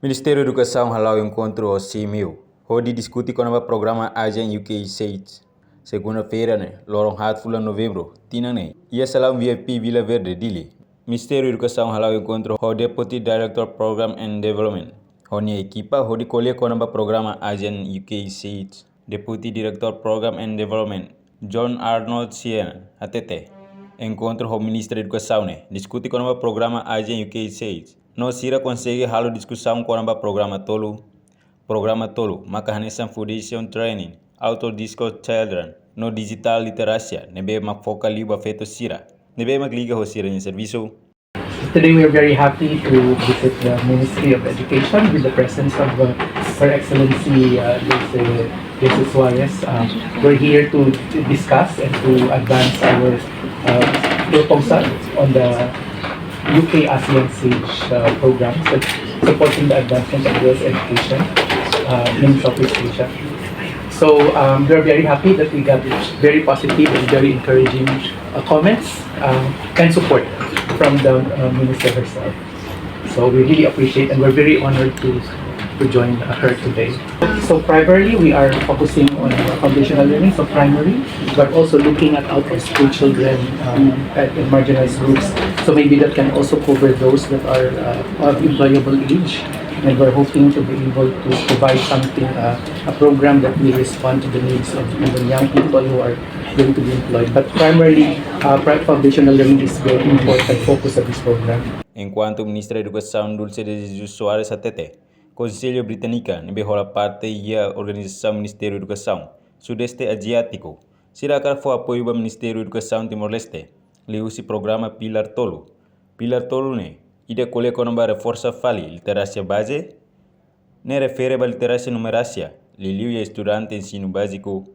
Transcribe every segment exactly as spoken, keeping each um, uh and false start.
Ministériu Edukasaun hala'o enkontru ho CMU hodi diskute kona-ba programa ASEAN U K SAGE, segunda-feira ne'e, loron haat fulan Novembru, tinan ne'e, iha salaun V I P Vila Verde, Dili. Ministériu Edukasaun hala'o enkontru ho Deputy Director Program and Development ho nia ekipa hodi ko'alia kona-ba programa ASEAN U K SAGE. Deputy Director Program and Development, John Arnold Sien, hatete, enkontru ho Ministra Edukasaun ne'e diskute kona-ba programa ASEAN U K SAGE, no sira konsege halo diskusaun kona-ba programa tolu. Programa tolu maka hanesan Foundation Training, Auto Disco Children, no Digital Literasia, ne'ebé mak foka liu ba feto sira ne'ebé mak liga ho sira-nia servisu. Today we are very happy to visit the Ministry of Education with the presence of uh, Her Excellency uh, Dulce, Dulce Soares. Uh, we're here to discuss and to advance our uh, proposal on the U K ASEAN SAGE uh, program, so supporting the advancement of girls' education uh, in Southeast Asia. So um, we're very happy that we got very positive and very encouraging uh, comments um, and support from the uh, minister herself. So we really appreciate and we're very honored to, to join uh, her today. So primarily we are focusing on uh, foundational learning, so primary, but also looking at out of school children um, at, in marginalized groups. So maybe that can also cover those that are uh, of employable age. And we're hoping to be able to provide something, uh, a program that will respond to the needs of even young people who are going to be employed. But primarily, uh, pri- foundational learning is very important focus of this program. Enkuantu Ministra Edukasaun Dulce de Jesus Soares hatete, Konsellu Britanika ne'ebé hola parte iha organizasaun Ministériu Edukasaun Sudeste Aziátiku, sira hakarak fó apoiu ba Ministériu Edukasaun Timor-Leste liuhusi programa Pilar Tolu. Pilar Tolu ne'e ida ko'alia kona-ba reforsa fali literasia baze, ne'e refere ba literasia numerasia, liuliu iha estudante ensinu báziku.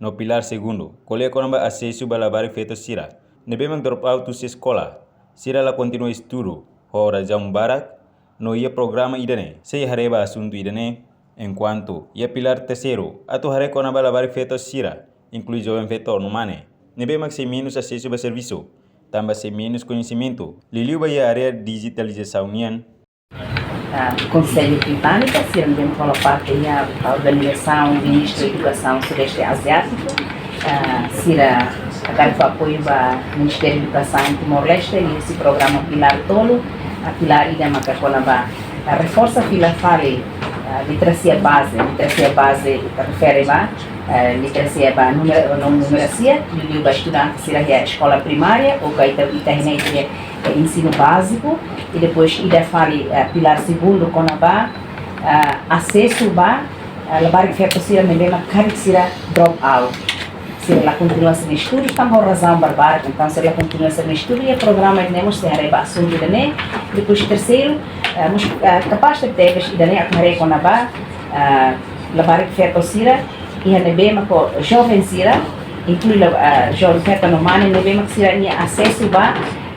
No pilar segundu ko'alia kona-ba asesu ba labarik feto sira ne'ebé mak drop out husi eskola, sira la kontinua estudu ho razaun barak, no iha programa ida-ne'e sei haree ba asuntu ida-ne'e. Enkuantu iha pilar terseiru atu haree kona-ba labarik feto sira, inklui joven feto no mane, ne'ebé mak sei menus asesu ba servisu, tanba sei menus koñesimentu, liuliu ba iha área dijitalizasaun nian. Ah, Konsellu Británika, sira ne'ebé hola parte iha organizasaun Ministériu Edukasaun Sudeste Aziátiku, ah, sira hakarak fó apoiu ba Ministériu Edukasaun Timor-Leste, liuhusi programa Pilar Tolu, ah, pilar ida maka kona-ba, ah, reforsa fila fali, ah, literasia baze, literasia baze refere ba, ah, literasia ba numera-, no numerasia, liuliu ba estudante sira iha eskola primária, ou ka ita, ita hatene iha ensinu báziku, i depois ida fali, eh, pilar segundu kona-ba, eh, asesu ba, eh, labarik feto sira ne'ebé mak karik sira drop out. Sira la kontinua sira-nia estudu, tanba razaun barbarak, entaun sira la kontinua sira-nia estudu, i programa ida-ne'e mós sei haree ba asuntu ida-ne'e. Depois terseiru, eh, mós, eh, kapás tebes ida-ne'e atu haree kona-ba, eh, labarik feto sira, iha ne'ebé mak joven sira, inklui la, ah, joven feto no mane, ne'ebé mak sira-nia asesu ba,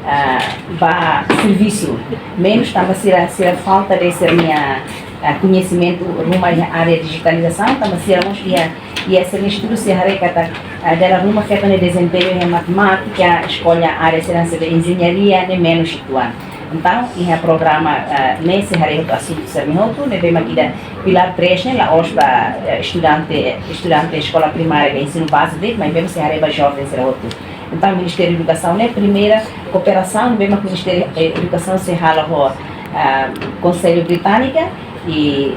ah, ba servisu menus tanba sira, sira falta de sira-nia, ah, koñesimentu ruma iha área dijitalizasaun, tanba sira mós iha, iha sira-nia estudu sira haree katak, ah, dala ruma feto nia dezempeñu iha matemátika, eskola área sira hanesan enjeñaria, ne'e menus uitoan. Entaun, iha programa, eh, ne'e sei haree hotu asuntu sira-ne'e hotu, ne'ebé mak ida pilar três ne'e la'ós ba, eh, estudante, estudante eskola primária, ensinu báziku de'it, maibé sei haree ba joven sira hotu. Entaun, Ministériu Edukasaun ne'e primeira kooperasaun ne'ebé mak Ministériu, eh, Edukasaun sei hala'o ho, eh, Konsellu Británika, i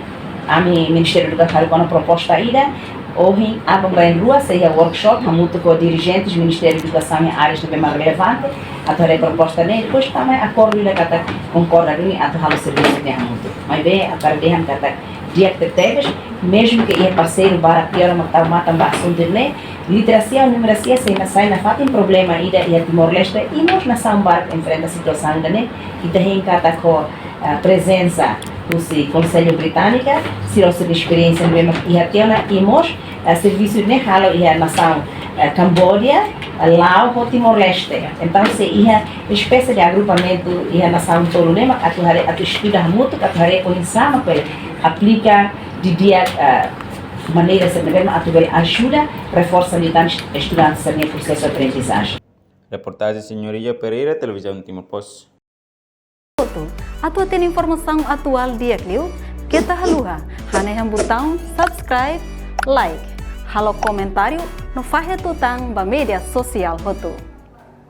ami Ministériu Edukasaun halo kona proposta ida, ohin aban-bainrua sei iha workshop hamutuk ho dirijentes Ministériu Edukasaun iha áreas ne'ebé mak relevante, atu haree proposta ne'e, depois tama akordu ida katak konkorda duni atu halo servisu ne'e hamutuk. Maibé hakarak dehan katak di'ak tebetebes, mezmu ke iha parseiru barak tiha ona mak tau matan ba asuntu ne'e, literasia no numerasia sei sai nafatin problema ida iha Timor-Leste, i mós nasaun barak enfrenta situasaun ida-ne'e, ita hein katak ho, ah, prezensa husi Konsellu Británika, sira ho sira-nia esperiénsia ne'ebé mak iha tiha ona, i mós, ah, servisu ne'e halo iha nasaun, ah, Cambodia, ah, Laos ho Timor-Leste. Entaun sei iha espésie de agrupamentu iha nasaun tolu ne'e mak atu haree, atu estuda hamutuk, atu haree oinsá mak bele aplika didi'ak, ah, maneira sira ne'ebé mak atu bele ajuda reforsa liután estudante sira-nia prosesu aprendizajen. Reportajen Senhoria Pereira, Televizaun Timor Post. Atu hatene informasaun atuál di'ak liu, Keta haluha hanehan butaun subscribe, like, halo komentáriu no fahe tutan ba média sosiál hotu.